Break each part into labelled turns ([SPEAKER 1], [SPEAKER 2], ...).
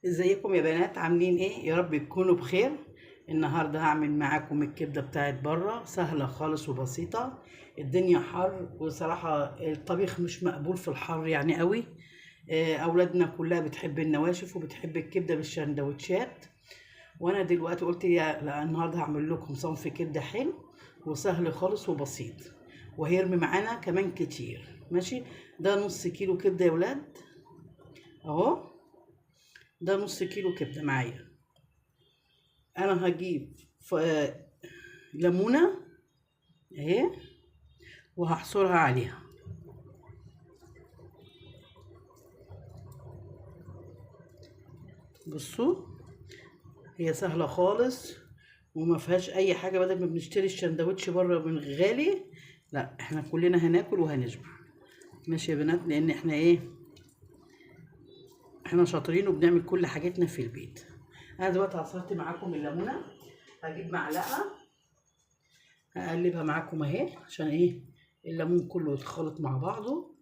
[SPEAKER 1] ازيكم يا بنات؟ عاملين ايه؟ يا رب تكونوا بخير. النهارده هعمل معاكم الكبده بتاعت بره، سهلة خالص وبسيطة. الدنيا حر وصراحة الطبيخ مش مقبول في الحر يعني قوي. اولادنا كلها بتحب النواشف وبتحب الكبده بالشندوتشات، وانا دلوقتي قلت يا لا النهارده هعمل لكم صنف كبده حلو وسهل خالص وبسيط، وهيرمي معانا كمان كتير. ماشي، ده نص كيلو كبده يا ولاد اهو، ده نص كيلو كبده معايا. انا هجيب ليمونه اهي وهحصرها عليها. بصوا هي سهلة خالص وما فيهاش اي حاجة، بدل ما بنشتري الشندوتش بره من غالي، لا احنا كلنا هناكل وهنشبع. ماشي يا بنات، لان احنا ايه، احنا شاطرين وبنعمل كل حاجتنا في البيت. انا دلوقتي عصرت معاكم الليمونه، هجيب معلقه هقلبها معاكم اهي عشان ايه الليمون كله يتخلط مع بعضه.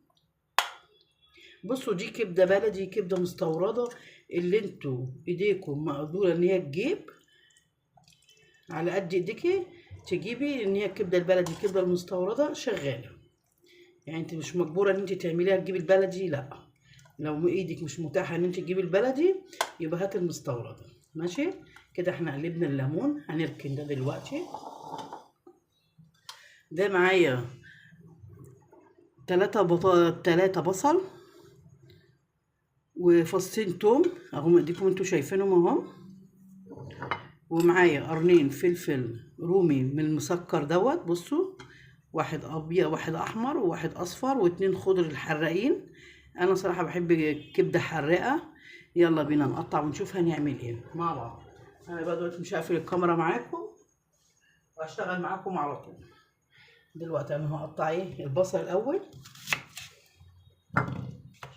[SPEAKER 1] بصوا دي كبده بلدي، كبده مستورده، اللي انتوا ايديكم مقدوره ان هي تجيب على قد ايديكي تجيبي، ان هي الكبده البلدي الكبده المستورده شغالة، يعني انت مش مجبوره ان انت تعمليها تجيبي البلدي، لا لو ايدك مش متاحة ان انت تجيبي البلدي يبقى هات المستورده. ماشي كده احنا قلبنا الليمون، هنركن ده دلوقتي. ده معايا 3 بصل وفصين توم اهم، اديكم انتوا شايفينهم اهو، ومعايا قرنين فلفل رومي من المسكر دوت. بصوا واحد ابيض واحد احمر وواحد اصفر واتنين خضر الحراقين. انا صراحة بحب كبده حراقه. يلا بينا نقطع ونشوف هنعمل ايه مع بعض. انا بقى دلوقتي مش هقفل الكاميرا معاكم وهشتغل معاكم على طول. دلوقتي انا هقطع ايه البصل الاول.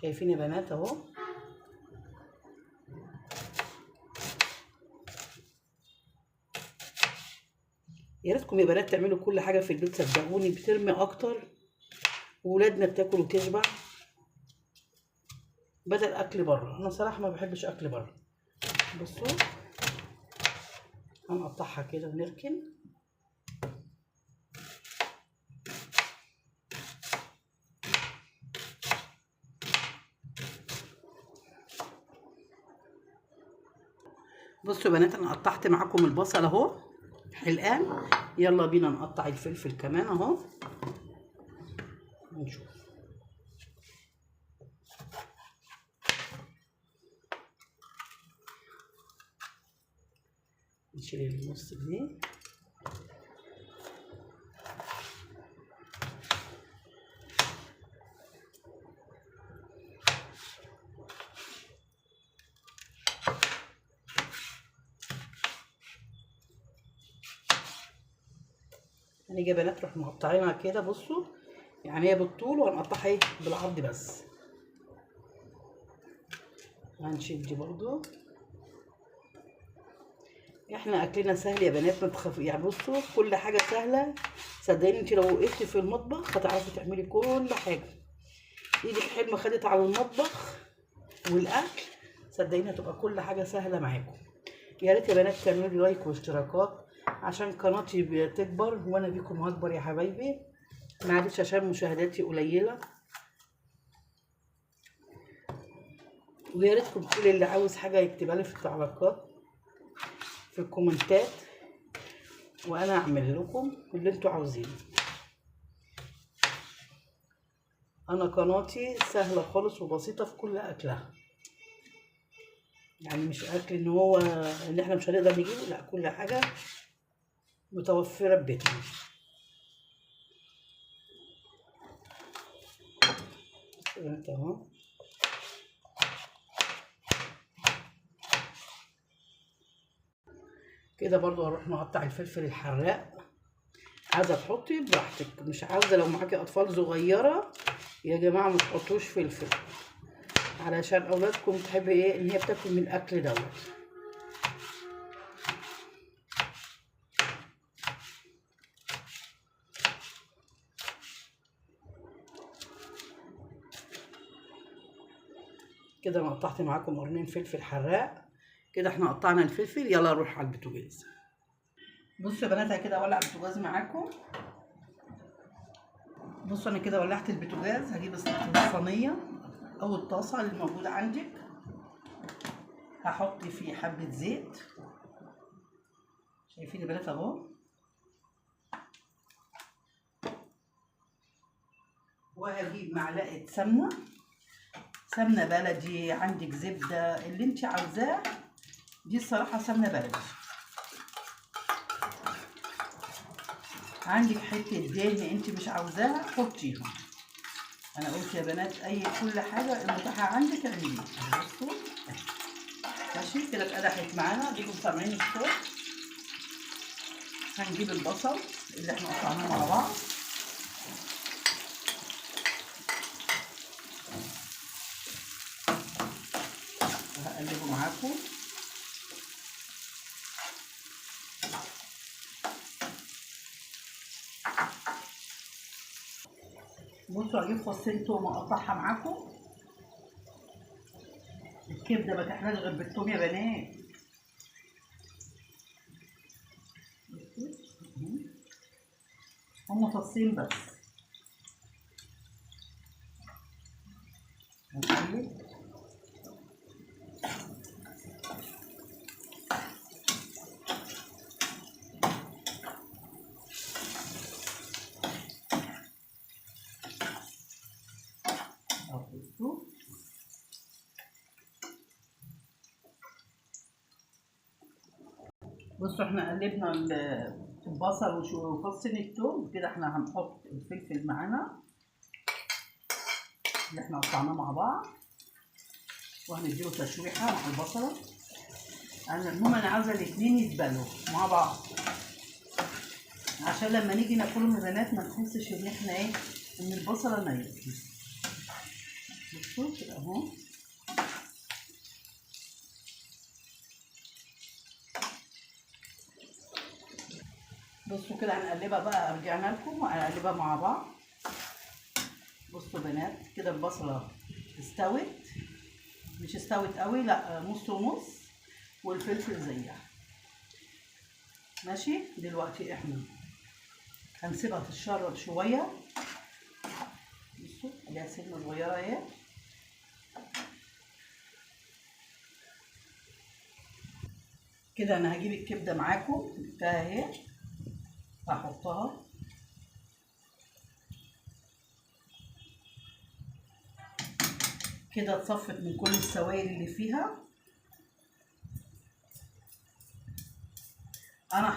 [SPEAKER 1] شايفين يا بنات اهو، يا ريتكم يا بنات تعملوا كل حاجة في البيت، صدقوني بترمي اكتر وولادنا بتاكل وتشبع بدل اكل بره. انا صراحة ما بحبش اكل بره. بصوا هنقطعها كده ونركن. بصوا يا بنات انا قطعت معاكم البصل اهو حلقان. يلا بينا نقطع الفلفل كمان اهو ونشوف. نشيل النص دي. هنيجي يا بنات نروح مقطعينها كده. بصوا يعني هي بالطول وهنقطعها ايه بالعرض بس. هنشيل دي برضو. احنا اكلنا سهل يا بنات ما تخافوا، يعني بصوا كل حاجة سهلة صدقيني. انت لو وقفتي في المطبخ هتعرفي تعملي كل حاجة. ايدك حلمه خدت على المطبخ والاكل، صدقيني هتبقى كل حاجة سهلة معاكم. يا ريت يا بنات تعملوا لي لايك واشتراكات عشان قناتي بتكبر وانا بيكم هكبر يا حبايبي. معلش عشان مشاهداتي قليله. ويا ريتكم كل اللي عاوز حاجة يكتبها لي في التعليقات في الكومنتات، وانا اعمل لكم اللي انتوا عاوزينه. انا قناتي سهلة خالص وبسيطة في كل اكلها، يعني مش اكل ان هو اللي احنا مش هنقدر نجيبه، لا كل حاجة متوفرة في بيتنا. اهو كده برضو هروح نقطع الفلفل الحراق. عايزه تحطي براحتك، مش عاوزه لو معاكي اطفال صغيرة يا جماعة ما تحطوش فلفل علشان اولادكم تحب ايه ان هي بتاكل من الاكل دوت. كده انا قطعت معاكم قرنين فلفل حراق. كده احنا قطعنا الفلفل، يلا نروح على البوتاجاز. بصوا يا بنات، انا كده اولع البوتاجاز معاكم. بصوا انا كده ولعت البوتاجاز. هجيب الصينية او الطاسه اللي موجودة عندك، هحط فيه حبه زيت. شايفين يا بنات اهو، وهجيب معلقه سمنه، سمنه بلدي، عندك زبدة، اللي انت عاوزاه. دي الصراحة سمنه بلدي. عندك حتة دهن انت مش عاوزاها حطيها. انا قلت يا بنات اي كل حاجة المتاحة عندك اعمليها. بصوا ماشي كده اتقدحت معانا، اديكم سامعين الصوت. هنجيب البصل اللي احنا قطعناه مع بعض. وهقلبه معاكم. بصوا هجيب فصين توم اقطعها معاكم. الكبده ما تحلاش غير بالثوم يا بنات. هم فصين بس. هنقلب. بصوا احنا قلبنا البصل وفصين الثوم كده. احنا هنحط الفلفل معانا اللي احنا قطعناه مع بعض، وهنديله تشويحه مع البصله. انا المهم انا عاوزه الاثنين يتبلوا مع بعض، عشان لما نيجي ناكلهم يا بنات ما نحسش ان احنا ايه، ان البصله نيه. بصوا كده اهو. بصوا كده هنقلبها بقى، رجعنا لكم وهنقلبها مع بعض. بصوا بنات كده البصله استوت، مش استوت قوي، لا نص ونص، والفلفل زيها. ماشي دلوقتي احنا هنسيبها تتشرب شوية. بصوا عليها سنة صغيرة اهي. كده انا هجيب الكبده معاكم، جبتها اهي، هحطها. كده اتصفت من كل السوائل اللي فيها. انا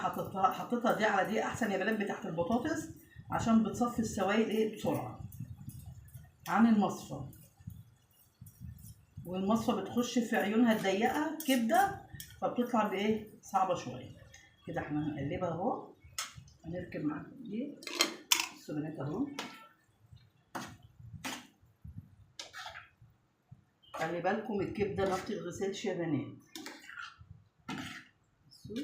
[SPEAKER 1] حطيتها دي على دي احسن يا بنات بتاعت البطاطس، عشان بتصفي السوائل ايه بسرعة عن المصفى. والمصفى بتخش في عيونها الضيقه كبده، فبتطلع بايه صعبة شوية. كده احنا هنقلبها اهو، هنركب معاكم دي. بصوا بنات اهو، خلي بالكم الكبده ما بتتغسلش يا بنات. بصوا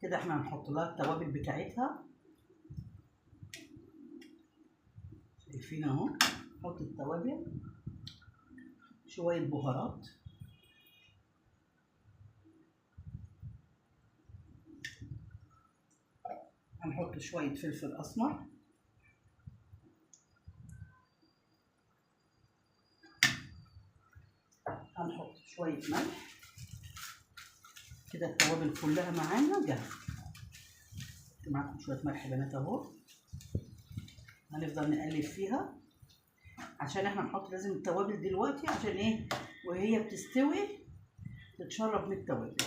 [SPEAKER 1] كده احنا هنحط لها التوابل بتاعتها. شايفين اهو، نحط التوابل، شوية بهارات، هنحط شوية فلفل أسمر، هنحط شوية ملح. كده التوابل كلها معانا جاهزة. معاكم شوية ملح بنات اهو. هنفضل نقلب فيها عشان احنا نحط لازم التوابل دلوقتي، عشان ايه وهي بتستوي تتشرب من التوابل.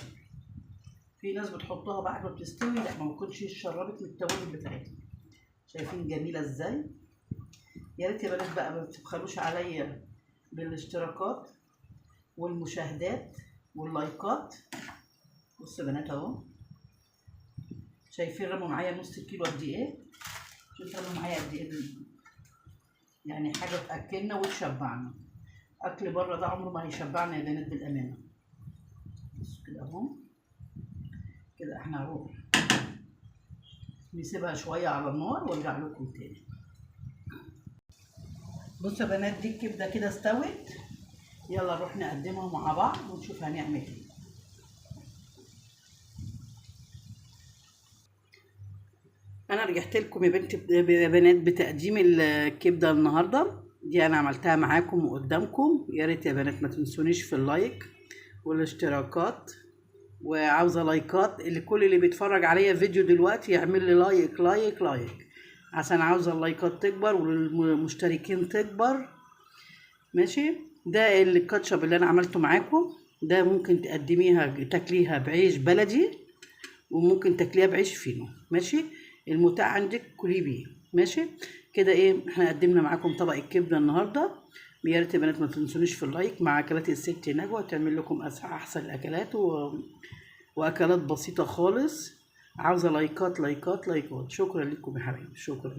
[SPEAKER 1] في ناس بتحطها بعد ما بتستوي، لا ما بتكونش اتشربت من التوابل بتاعتها. شايفين جميلة ازاي؟ يا ريت يا بنات بقى ما تبخلوش عليا بالاشتراكات والمشاهدات واللايكات. بصوا يا بنات اهو، شايفين رموا معايا نص كيلو قد ايه؟ شوفوا رموا معايا قد ايه، يعني حاجة تاكلنا وتشبعنا. اكل بره ده عمره ما هيشبعنا يا بنات بالامانة. بصوا كده اهو. كده احنا هنروح نسيبها شوية على النار وارجع لكم تاني. بصوا يا بنات، دي الكبده كده استوت، يلا نروح نقدمها مع بعض ونشوف هنعمل ايه. انا رجعت لكم يا بنت يا بنات بتقديم الكبده النهارده دي، انا عملتها معاكم وقدامكم. يا ريت يا بنات ما تنسونيش في ال like والاشتراكات، وعاوزه لايكات. اللي كل اللي بيتفرج عليا فيديو دلوقتي يعمل لي like like like، عشان عاوزه اللايكات تكبر والمشتركين تكبر. ماشي، ده الكاتشب اللي انا عملته معاكم ده، ممكن تقدميها تاكليها بعيش بلدي، وممكن تاكليها بعيش فينو. ماشي، المتاح عندك كلي بيه. ماشي كده. ايه، احنا قدمنا معاكم طبق الكبده النهارده. يا ريت يا بنات ما تنسونيش في ال like مع اكلات الست نجوى، تعمل لكم احسن الاكلات واكلات بسيطة خالص. عاوزه لايكات لايكات لايكات. شكرا لكم يا حبايبي، شكرا.